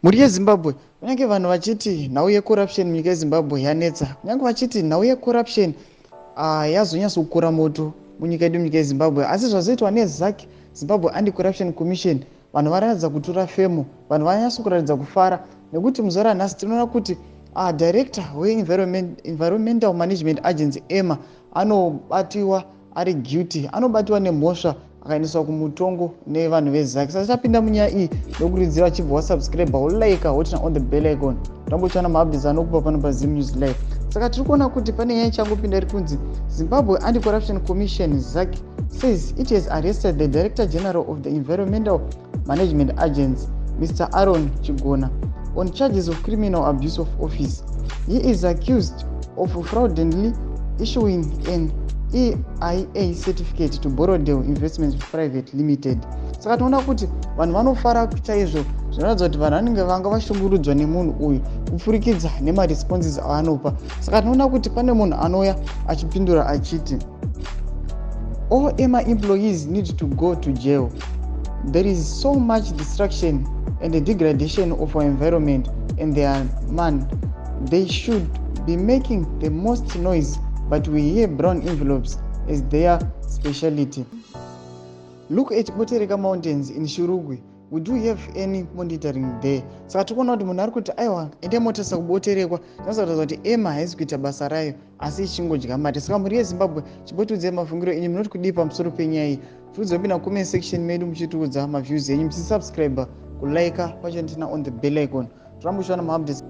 Mhuri yeZimbabwe, kunyange vanhu vachiti nhau yecorruption munyika yeZimbabwe yanetsa, kunyange vachiti nhau yecorruption yazonyatsokura moto munyika yedu, munyika yeZimbabwe, asi zvazoitwa neZACC, Zimbabwe Anti-Corruption Commission, vanhu varatidza kutura femo, vanhu vanyatsokuratidza kufara, nekuti muzuva ranhasi tinoona kuti director weEnvironmental Management Agency, EMA, anobatiwa ari guilty, anobatiwa nemhosva, akaendeswa kumutongo nevanhu veZACC. Saka tapinda munyaya iyi, nokuridzira achibva wasubscribe, wolike, woturn on the bell icon, tambochiwana maupdates anokupa pano paZim News Live. Saka tiri kuona kuti pane nyaya ichangopinda iri kunzi Zimbabwe Anti-Corruption Commission, ZACC, says it has arrested the Director General of the Environmental Management Agency, Mr Aaron Chigona, on charges of criminal abuse of office. He is accused of fraudulently issuing an EIA certificate to Borrowdale Investments Private Limited. Saka tinoona kuti vanhu vanofara chaizvo, zvinoratidza kuti vanhu vanenge vanga vashungurudzwa nemunhu uyu kupfurikidza nemaresponses aanopa. Saka tinoona kuti pane munhu anouya achipindura achiti, "All EMA employees need to go to jail. There is so much destruction and the degradation of our environment and their man they should be making the most noise, but we hear brown envelopes as their speciality. Look at Botereka Mountains in Shurugwi. We do have any monitoring there?" Saka tiri kuona kuti munhu ari kuti, "Aiwa, ende motarisa kuBoterekwa." Zvinoratidza kuti EMA haisi kuita basa rayo, asi ichingodya mari. Saka mhuri yeZimbabwe, chimbotiudzai mafungiro enyu, munoti kudii pamusoro penyaya iyi? Tiudzai kupinda comment section medu muchitiudza maviews enyu, muchisubscribe, kulike, pacho turn on the bell icon, toramba uchiwana maupdates.